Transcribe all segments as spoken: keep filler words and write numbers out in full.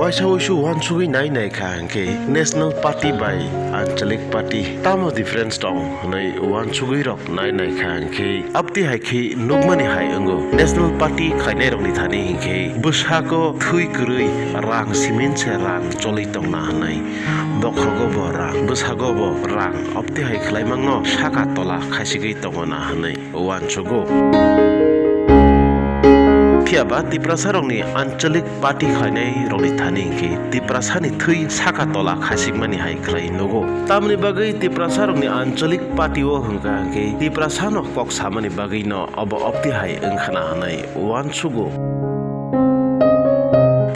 Kaisa uisu uansugwi nai nai kha hwnkhe National Party bai Anchalik Party tamo difference tong hwnwi uansugwi rok nai nai kha hwnkhe abtwi hai khe nukmani hai wngo. National Party khlainai rokni thani hinkhe bwsako thwi kwrwi rang simin se rang choli tongna hwnwi. Bokhrogo bo rang, bwsago bo rang, obtwi hai khlaimangno saka tola khaisigwi tongona hwnwi uansugo. Phiyaba Tiprasarokni Anchalik Party khlainai rokni thani hinkhe Tiprasani thwi saka tola khaisigmani hai khlai nugo. Tamoni bagwi Tiprasarokni Anchalik Party o hwnkha hinkhe Tiprasano kok samani bagwino obo obtwi hai wngkhana hwnwi uansugo.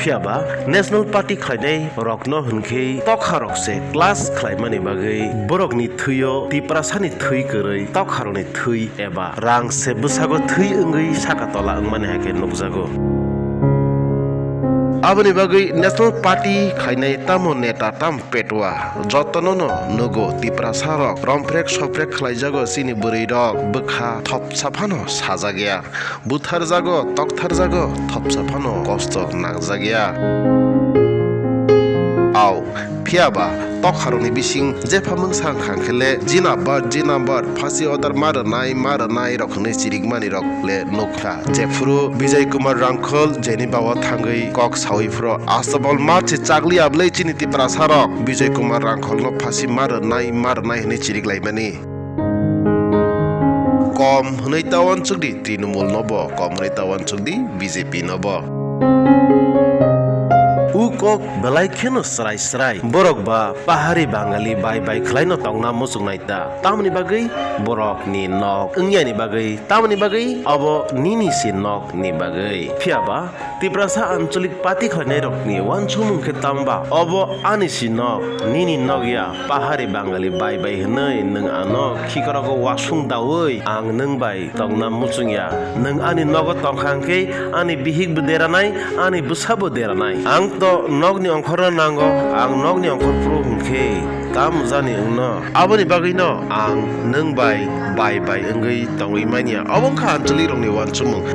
Phiyaba National Party khlainai rokno hwnkhe tokharok se clash khlaimani bagwi borokni thwio Tiprasani thwi kwrwi tokharokni thwi eba rang se bwsago thwi wngwi saka tola wngmani hai khe nukjago. Aboni bagwi National Party khlainai tamo neta tam petwa jotono no nugo Tiprasarok romprek soprek khlaijago chini bwrwirok bwkha thopsa phano sajakya. Butharjago, toktharjago, thopsa phano kosto nangjakya. Au, phiyaba tokharokni bising jepha mungsa wngkha hwnkhe le, "Jinabad, jinabad, phasi order ma rwnai, ma rwnai," rok hwnwi chirikmani rok le nukha. Jephuru Bijay Kumar Rangkhol jeni bawa thangwi kok sawi phuru astabol ma se chakli ablai chini Tiprasa rok Bijay Kumar Rangkholno phasi ma rwnai, ma rwnai hwnwi chirik laimani. Kom hwnwi ta uansuk di Trinamool no bo, kom hwnwi ta uansuk di B J P no bo. U kok belai kheno srai srai. Borok ba pahari Bangali bai bai khlaino tongna muchungnai ta. Tamoni bagwi borok ni nok wngya ni bagwi, tamoni bagwi obo nini se nok ni bagwi. Phiya ba Tiprasa Anchalik Party khlainairokni uansukmung khe tamo ba? Obo ani si nok, nini nok ya, pahari Bangali bai bai hwnwi nwng ano khikorogo wasung daui ang nwng bai tongna muchung ya. Nwng ani nogo tongkha hwnkhe ani bihik bo deranai, ani bwsa bo deranai. Ang to nokni ongkhorno nango, ang nokni ongkhor phuru hwnkhe tamo jani wngno? Aboni bagwino ang nwng bai bai bai wngwi tongwi manya. Obo wngkha Anchalikrokni uansukmung.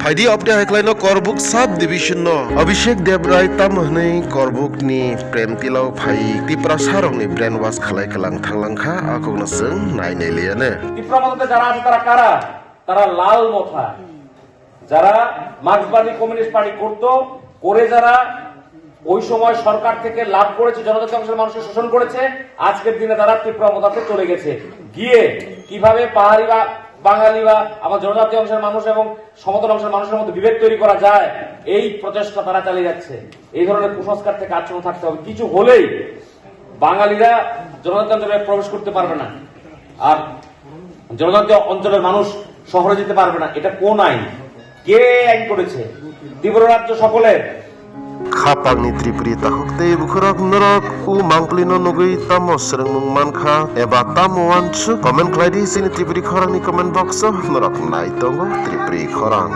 Phaidi update hai khlaino Korbuk sub division no Abhishek Debrai tamo hwnwi Korbuk ni Prem Tilao phai Tiprasa rokni brainwash khlai kwlang thanglangkha, a kokno chwng nai nai liyane. Tripura মদতে যারা আছে তারা কারা? তারা লাল মথা, যারা মার্ক্সবাদী communist party করত, করে যারা ওই সময় সরকার থেকে লাভ করেছে, জনজাতি অংশের মানুষকে শোষণ করেছে, আজকের দিনে তারা ত্রিপুরা মদাতে চলে গেছে। গিয়ে কিভাবে পাহাড়ি বা বাঙালি বা আমার জনজাতি অংশের মানুষ এবং সমতল অংশের মানুষের মধ্যে বিভেদ তৈরি করা যায়, এই প্রচেষ্টা তারা চালিয়ে যাচ্ছে। এই ধরনের কুসংস্কার থেকে আচ্ছন্ন থাকতে হবে। কিছু হলেই বাঙালিরা জনজাতি অঞ্চলে প্রবেশ করতে পারবে না, আর জনজাতি অঞ্চলের মানুষ শহরে যেতে পারবে না। এটা কোন আইন? কে আইন করেছে? ত্রিপুরা রাজ্য সকলের। Khapangni Tripuri takhuk tei bukhurok norok u mangpili no nugwi tamo swrwngmung mankha eba tamo uansuk? Comment khlai di chini Tripuri khorang ni comment box o, norok nai tongo Tripuri khorang.